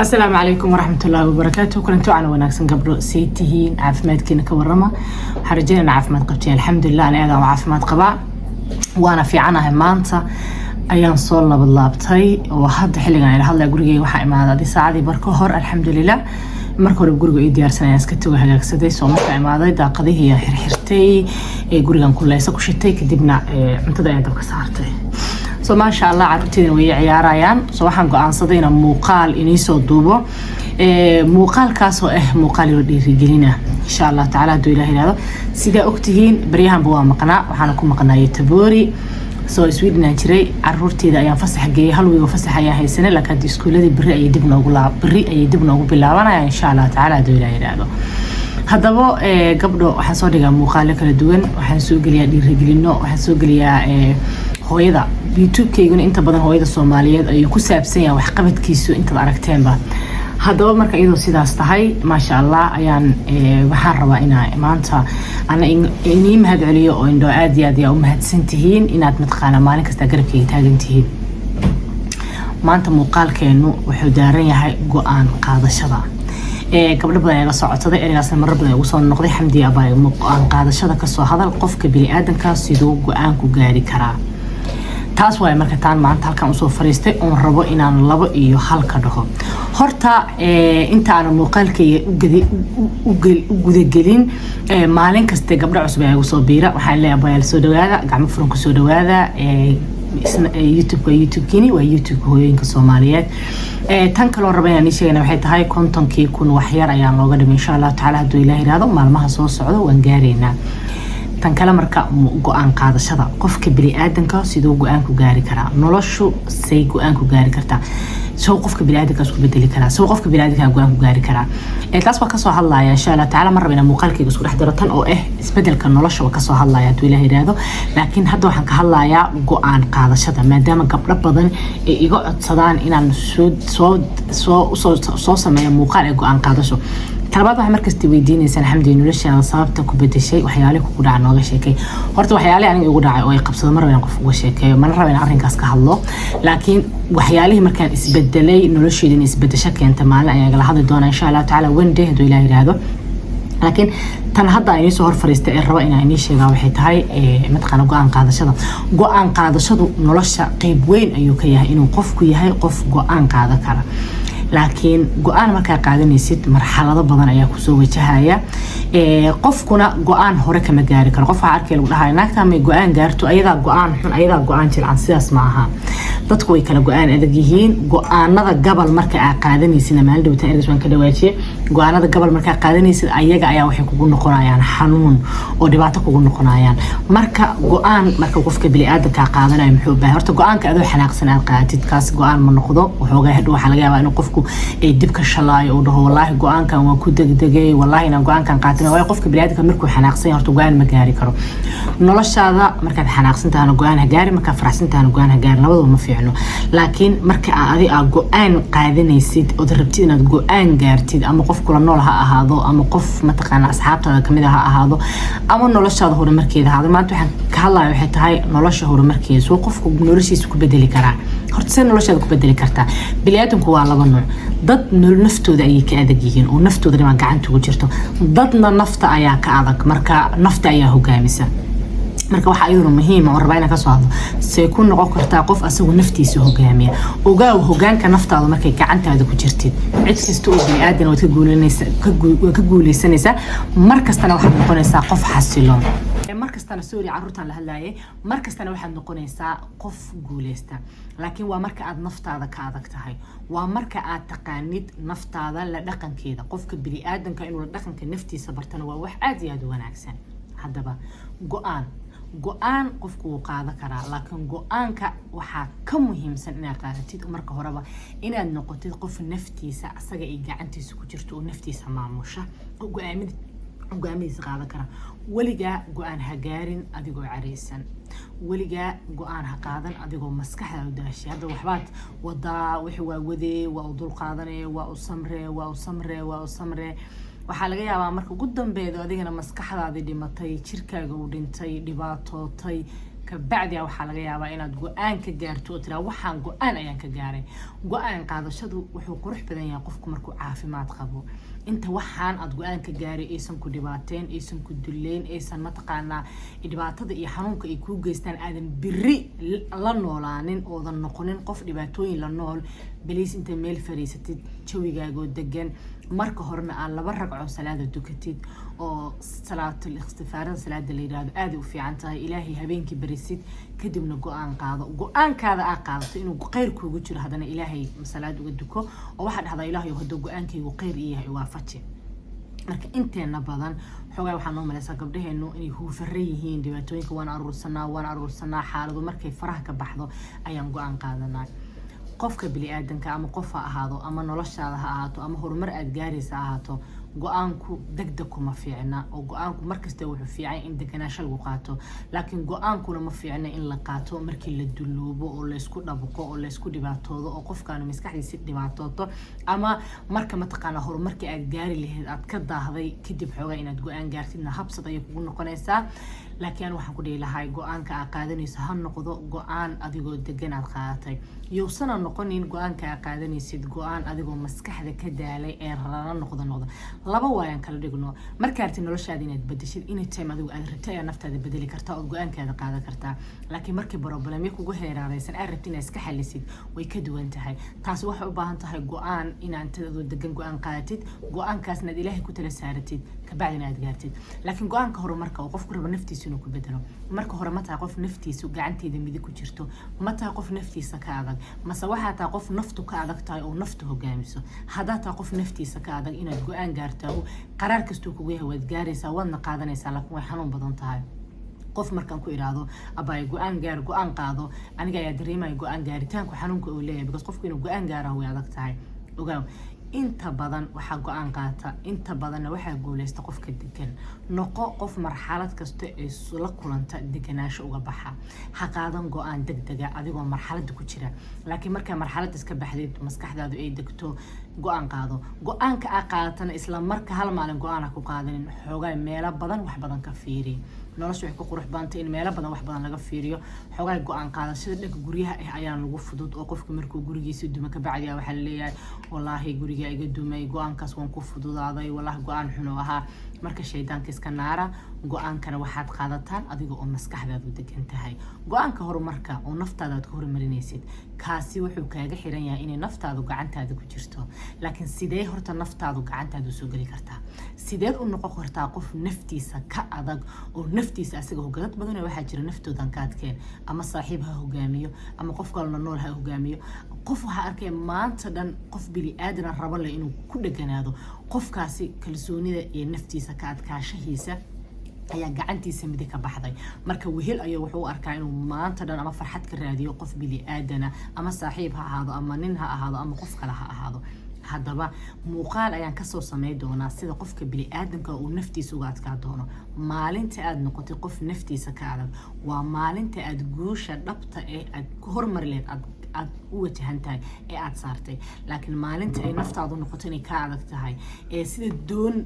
Asalaamu calaykum waraxmatullaahi wabarakaatu. Kulanti wacan wanaagsan, gabdho. See tihiin? Caafimaadkiina ka warama. Waxaan rajeynana caafimaad qabtiin. Alxamdulilah, ani aadaan caafimaad qabaa, waana fiicanahay. Maanta ayaan soo labadlaabtay oo hadda xilligan ila hadlaya gurigeyga waxaa imaaday adi saacadii bar ka hor. Alxamdulilah, marka hore guriga ii diyaarsan ayaan iska tago, hagaagsaday. Soo markaa imaaday, daaqadihii ayaan xirxirtay, ee gurigan kuleysa ku shitay, kadibna cuntada ayaan dabka saartay. So maasha Allah, caruurteedana way ciyaarayaan. So waxaan go-aansaday inaan muuqaal iniisoo duubo, muuqaalkaasoo ah muuqaal yaro dhiirigelina, insha Allah tacala, hadduu Ilaah ihahdo. Sidaa ogtihiin, baryahanba waa maqnaa, waxaana ku maqnaayay Taboori. Soo Sweden aan jiray, caruurteeda ayaan fasax geeyay. Hal week oo fasax ayaan haysanay, laakiin hadda iskuuladii beri ayay dib noogu bilaabanayaan, insha Allah tacala, hadduu Ilaah yidhaahdo. Haddaba gabdho, waxaan soo dhigaa muuqaalo kala duwan, waxaan soo geliyaa dhiirigelino, waxaan soo geliyaa hooyada. YouTube-keyguna inta badan hooyada Soomaaliyeed ayuu ku saabsan yahay waxqabadkiisu, intaad aragteenba. Haddaba marka iyadoo sidaas tahay, maasha Allah, ayaan waxaan rabaa inaa maanta ana inii mahad celiyo oo indhoo aad iyo aad ayaa u mahadsan tihiin inaad mataqaana maalin kasta garabkeyga taagan tihiin. Maanta muuqaalkeenu wuxuu daaran yahay go-aan qaadashada. Gabdho badan iga socodsaday ereygaasna marar badan igu soo noqday: "Xamdi abaa, go-aan qaadashada kasoo hadal. Qofka bini-aadanka siduu go-aan ku gaari karaa?" Taas waay marka taan maanta halkan usoo fariistay oon rabo inaan labo iyo hal ka dhaho. Horta inta aanan muuqaalkayga u gudagelin, maalin kaste gabdho cusub ayaa igu soo biira. Waxaan leeyahay: abayaal, soo dhawaada, gacmo furan kusoo dhawaada. YouTube-ka, YouTube-kiini waa YouTube-ka hooyooyinka Soomaaliyeed. Tan kaloo raba inaan ii sheegana waxay tahay 50,000 waxyar ayaan looga dhimay. Insha Allahu tacala, hadduu Ilaah yihahdo, maalmaha soo socdo waan gaaraynaa. Tan kale marka, go-aan qaadashada, qofka bini-aadanka siduu go-aan ku gaari karaa? Noloshu say go-aan ku gaari kartaa? Sow qofka biniaadanka isku bedeli karaa? Sow qofka biniaadanka go-aan ku gaari karaa? Taas waa kasoo hadlaya, insha Allah tacaala. Ma raba inaan muuqaalkayga isku dhex daro tan oo ah isbedelka nolosha, waa kasoo hadlaya hadduu Ilaah yidhaahdo. Laakiin hadda waxaan ka hadlayaa go-aan qaadashada, maadaama gabdho badan ay iga codsadaan inaan soo sameeyo muuqaal ee go-aan qaadasho. Talabaad, waxaa markasta weydiineysaan: "Xamdi, noloshaada sababta ku bedeshay, waxyaalihi kugu dhaca nooga sheekay." Horta waxyaalihii aniga igu dhacay oo ay qabsado ma raba inaan qof uga sheekeeyo, mana raba inaan arrinkaas ka hadlo. Laakiin waxyaalihii markaan isbedelay, nolosheeda in isbedesho keenta, maalin ayaan igala hadli doonaa, insha Allahu tacaala, one day, hadduu Ilaah yidhaahdo. Laakiin tan hadda aan iisoo hor fariistay ee raba inaan inii sheegaa waxay tahay mataqaana go-aan qaadashada. Go-aan qaadashadu nolosha qeyb weyn ayuu ka yahay, inuu qofku yahay qof go-aan qaadan kara. Laakiin go-aan markaa qaadanaysid, marxalado badan ayaa kusoo wajahaya. Qofkuna go-aan hore kama gaari karo. Qof waxaa arkay lagu dhahay: "Naagtaa may go-aan gaarto? Ayadaa go-aan xun, ayadaa go-aan jilcan." Sidaas ma aha. Dadku way kala go-aan adag yihiin. Go-aanada gabal marka aa qaadanaysid, maalin dhowtaan ergas waan ka dhawaajiyey, go-aanada gabal markaa qaadanaysid, ayaga ayaa waxay kugu noqonayaan xanuun oo dhibaato kugu noqonayaan. Marka go-aan marka qofka biniaadanka qaadanayo, muxuu u baahay? Horta go-aanka adoo xanaaqsan aad qaadatid, kaas go-aan ma noqdo. Waxoogaa hadhow waxaa laga yaabaa inuu qofku ay dib ka shalaayo, uu dhaho: "Wallaahi go-aankan waan ku degdegay, wallaahi inaan go-aankan qaatin." Waayo, qofka biniaadanka markuu xanaaqsan yahay, horta go-aan ma gaari karo. Noloshaada markaad xanaaqsan tahana go-aan ha gaari, markaad faraxsan tahana go-aan ha gaari, labadaba ma fiicno. Laakiin marka adi aa go-aan qaadanaysid ood rabtid inaad go-aan gaartid, ama qof kula nool ha ahaado, ama qof mataqaana asxaabtaada kamid a ha ahaado, ama noloshaada horumarkeeda ahaado, maanta waxaan ka hadlaya waxay tahay nolosha horumarkeeda. Suu qofku noloshiisa ku bedeli karaa? Horta see noloshaada ku bedeli kartaa? Biniaadanku waa laba nuuc. Dad naftooda ayay ka adag yihiin oo naftooda dhimaa gacanta ugu jirto, dadna nafta ayaa ka adag. Marka nafta ayaa hogaamisa. Marka waxaa iyaduna muhiima oo rabaa inaan kasoo hadlo: see ku noqon kartaa qof asagu naftiisa hogaamiya? Ogaaw, hogaanka naftaada markay gacantaada ku jirtid, cid kasta oo bini-aadan waad ka guuleysanaysaa. Mar kastana waxaad noqonaysaa qof xasiloon. Mar kastana, sorry, caruurtaan la hadlaayay, mar kastana waxaad noqonaysaa qof guuleysta. Laakiin waa marka aad naftaada ka adag tahay, waa marka aad taqaanid naftaada la dhaqankeeda. Qofka bini-aadanka inuu la dhaqanka naftiisa bartana waa wax aad iyo aad u wanaagsan. Haddaba go-aan qofku wuu qaadan karaa, laakiin go-aanka waxaa ka muhiimsan inaad qaadatid marka horeba inaad noqotid qof naftiisa asaga ay gacantiisa ku jirto oo naftiisa maamusha oo go-aamadiisa qaadan kara. Weligaa go-aan ha gaarin adigoo careysan. Weligaa go-aan ha qaadan adigoo maskaxda u daashay. Hadda waxbaad wadaa, wixii waa wadee, waa u dul qaadanee, waa u samree, waa u samree, waa u samree. Waxaa laga yaabaa marka ugu dambeedo adigana maskaxdaadii dhimatay, jirkaaga uu dhintay, dhibaatootay. Kabacdia waxaa laga yaabaa inaad go-aan ka gaarto oo tiraa, "Waxaan go-aan ayaan ka gaaray." Go-aan qaadashadu wuxuu qurux badan yahay qofku markuu caafimaad qabo. Inta waxaan aad go-aan ka gaaray aysan ku dhibaateen, aysan ku duleyn, aysan mataqaanaa dhibaatada iyo xanuunka ay kuu geystaan aadan biri la noolaanin, oodan noqonin qof dhibaatooyin la nool. Please, inta meel fariisatid, jawigaagoo degan, marka horena aad laba ragco salaada dukatid, oo salaatul istifaarada salaada la yidhaahdo aaday u fiican tahay, Ilaahay habeenkii barisid, kadibna go-aan qaado. Go-aankaada aa qaadato inuu kheyr kuugu jiro, haddana Ilaahay salaad uga duko oo waxaa dhahdaa, "Ilaahay, hadduu go-aankaygu kheyr ii yahay, waafaji." Marka inteena badan xoogaa waxaa noo maleysaa gabdhaheenu inay huufare yihiin. Dhibaatooyinka waan aruursanaa, waan aruursanaa. Xaaladu markay faraha ka baxdo ayaan go-aan qaadanaa. Qofka bini-aadanka, ama qof ha ahaado, ama noloshaada ha ahaato, ama horumar aada gaaraysa ha ahaato, go-aanku degdeg kuma fiicna. Oo go-aanku markasta wuxuu fiican in deganaansho lagu qaato, laakiin go-aankuna ma fiicna in la qaato markii la duluubo oo laysku dhabuqo oo laysku dhibaatoodo oo qofkaanu maskaxdiisi dhibaatooto, ama marka mataqaanaa horumarkii aad gaari lahayd aad ka daahday kadib xoogaa inaad go-aan gaartidna habsad ayay kugu noqonaysaa. Laakiin an waxaan ku dhihi lahay, go-aanka aad qaadanayso ha noqdo go-aan adigoo degan aad qaadatay. Yowsana noqonin go-aanka aad qaadanaysid go-aan adigoo maskaxda ka daalay ee rara noqdo. Laba waayaan kala dhigno. Markaa rabtid noloshaada inaad bedeshid, anytime adigu aad rabtay ayaa naftaada bedeli kartaa ood go-aankaada qaadan kartaa. Laakiin markii problemyo kugu heeraaraysan aad rabtid inaad iska xalisid, way ka duwan tahay. Taasi waxay u baahan tahay go-aan inaad intaad adoo degan go-aan qaadatid, go-aankaasna aad Ilaahay ku tala saaratid, kabacdina aad gaartid. Laakiin go-aanka horumarka oo qofku rabo naftiisa inuu ku bedelo, marka hore ma tahay qof naftiisu gacanteeda midig ku jirto? Ma tahay qof naftiisa ka adag, mase waxaa tahay qof naftu ka adag tahay oo naftu hogaamiso? Haddaa tahay qof naftiisa ka adag, inaad go-aan gaartaa qaraar kastuu kugu yahay waad gaaraysaa, waadna qaadanaysaa, laakiin way xanuun badan tahay. Qof markaan ku idhaahdo, "Abaay, go-aan gaar, go-aan qaado," aniga ayaa dareemaya go-aan gaaritaanku xanuunka uu leeyahay, because qofku inuu go-aan gaaraha way adag tahay. Ogaaw, inta badan waxaa go-aan qaata, inta badanna waxaa guuleysta qofka degan. Noqo qof marxalad kasta ee la kulanta deganaasho uga baxa. Ha qaadan go-aan degdega adigoo marxaladda ku jira, laakiin markaa marxaladda iska baxdid, maskaxdaadu ay degto, go-aan qaado. Go-aanka aa qaadatana isla marka hal maalin go-aan ha ku qaadanin. Xoogaa meelo badan wax badan ka fiiri. Nolosha waxay ku qurux badantay in meelo badan wax badan laga fiiriyo. Xoogaa go-aan qaadashada dhanka guryaha ah ayaa lagu fudud, oo qofka markuu gurigiisa duma kabacdi waxaa laleeyahay, "Wallaahi guriga iga dumay, go-aankaas waan ku fududaaday, wallaahi go-aan xun oo ahaa." Marka shaydaanka iska naara. Go-aankana waxaad qaadataan adiga oo maskaxdaadu degan tahay. Go-aanka horumarka oo naftaada aad ku horumarinaysid, kaasi wuxuu kaaga xiran yahay inay naftaadu gacantaada ku jirto. Laakiin sidee horta naftaadu gacantaada usoo geli kartaa? Sideed u noqon kartaa qof naftiisa ka adag oo naftiisa asaga hogadad badan? Waxaa jira naftoodan ka adkeen, ama saaxiib ha hogaamiyo ama qof kalena nool ha hogaamiyo. Qof waxaa arkaya maanta dhan qof bini aadana rabo leh inuu ku dheganaado. Qofkaasi kalsoonida iyo naftiisa ka adkaashahiisa ayaa gacantiisa midig ka baxday. Marka wehel ayaa wuxuu u arkaa inuu maanta dhan ama farxad ka raadiyo qof bini aadana, ama saaxiib ha ahaado, ama nin ha ahaado, ama qof kale ha ahaado. Haddaba muuqaal ayaan kasoo samey doonaa sida qofka bini-aadamka uu naftiisa uga adkaa doono. Maalinta aad noqotay qof naftiisa ka adag waa maalinta aad guusha dhabta ee aad ku hormari leed aad u wajahan tahay ee aada saartay. Laakiin maalinta ay naftaadu noqoto inay kaa adag tahay, ee sida doon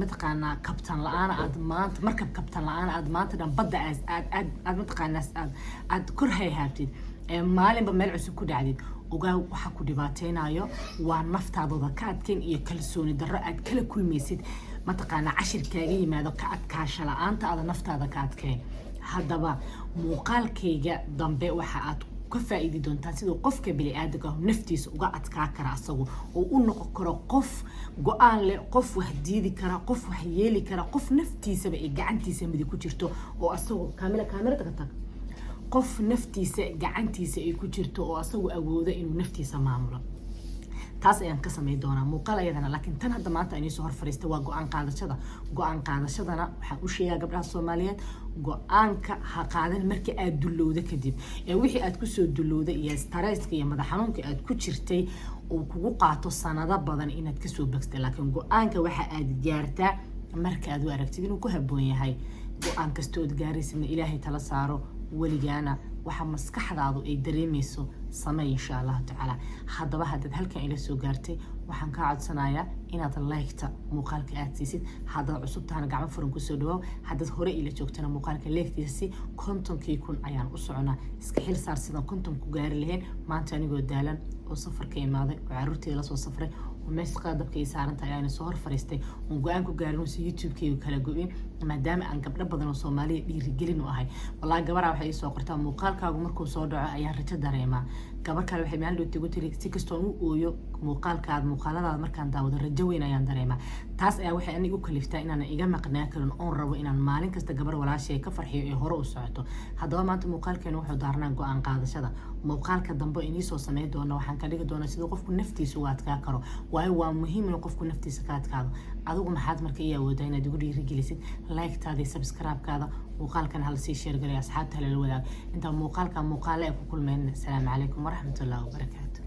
mataqaanaa kabtan la-aan aad maanta, markab kabtan la-aan aad maanta dhan badda aad aad aad mataqaanaa aad kor hayhaabtid, ee maalinba meel cusub ku dhacdid, ogaaw, waxa ku dhibaateynayo waa naftaadooda ka adkeyn iyo kalsooni darro aad kala kulmaysid mataqaanaa cashir kaaga yimaado ka adkaasha la-aanta aada naftaada ka adkeyn. Haddaba muuqaalkayga dambe waxa aad ka faa-iidi doontaan siduu qofka bini-aadamka ah naftiisa uga adkaa kara asagu oo u noqon karo qof go-aan leh, qof wax diidi kara, qof wax yeeli kara, qof naftiisaba ay gacantiisa midig ku jirto oo asagu kaamila kaamirada ka tag, qof naftiisa gacantiisa ay ku jirto oo asagu awoodo inuu naftiisa maamulo. Taas ayaan ka samey doonaa muuqaal ayadana. Laakiin tan hadda maanta aan soo hor fariistay waa go-aan qaadashada. Go-aan qaadashadana waxaan u sheegaa gabdhaha Soomaaliyeed: go-aanka ha qaadan markii aad dullowda kadib, ee wixii aad kusoo dullowday iyo stresska iyo madax xanuunka aad ku jirtay uu kugu qaato sanado badan inaad kasoo bagstay. Laakiin go-aanka waxa aad gaartaa marka aad u aragtid inuu ku habboon yahay. Go-aan kasta ood gaaraysidna Ilaahay tala saaro. Weligaana waxa maskaxdaadu ay dareemayso. Sameey, insha Allahu tacaala. Haddaba haddaad halkan ila soo gaartay, waxaan kaa codsanayaa inaad like-ta muuqaalka aad siisid. Haddaad cusub tahana, gacmo furan kusoo dhawaaw. Haddaad hore ila joogtana, muuqaalka like-tiisa si 50,000 ayaan u soconaa. Iska xil saar sidaan 50 ku gaari lahayn. Maanta anigoo daalan oo safar ka imaaday oo caruurteeda lasoo safray oo meesha dabka ay saarantahay ayaana soo hor fariistay oon go-aan ku gaarin uusan YouTube-kayga kala go-in, maadaama aan gabdho badan oo Soomaaliya dhiirigelin u ahay. Wallaahi, gabaraa waxay ii soo qortaa: "Muuqaalkaagu markuu soo dhaco ayaan rajo dareemaa." Gabar kale waxay maalin dhowta igu tiri: "Si kastoon u ooyo, muuqaalkaad muuqaaladaada markaan daawado, rajo weyn ayaan dareemaa." Taas ayaa waxay aniga u kaliftaa inaanan iga maqnaa karin, oon rabo inaan maalin kasta gabar walaashay ka farxiyo ee hore u socoto. Haddaba maanta muuqaalkeena wuxuu daarnaa go-aan qaadashada. Muuqaalka dambe inii soo sameyn doona waxaan ka dhigi doonaa siduu qofku naftiisa uga adkaa karo, waayo waa muhiim inuu qofku naftiisa ka adkaado. Adigu maxaad marka ii awoodaa inaad igu dhiirigelisid? Like-taada iyo subscribe-kaada, muuqaalkan hala sii share garay, asxaabta halala wadaago. Intaa muuqaalka muuqaale ay ku kulmeen, asalaamu calaykum waraxmatullahi wabarakaatu.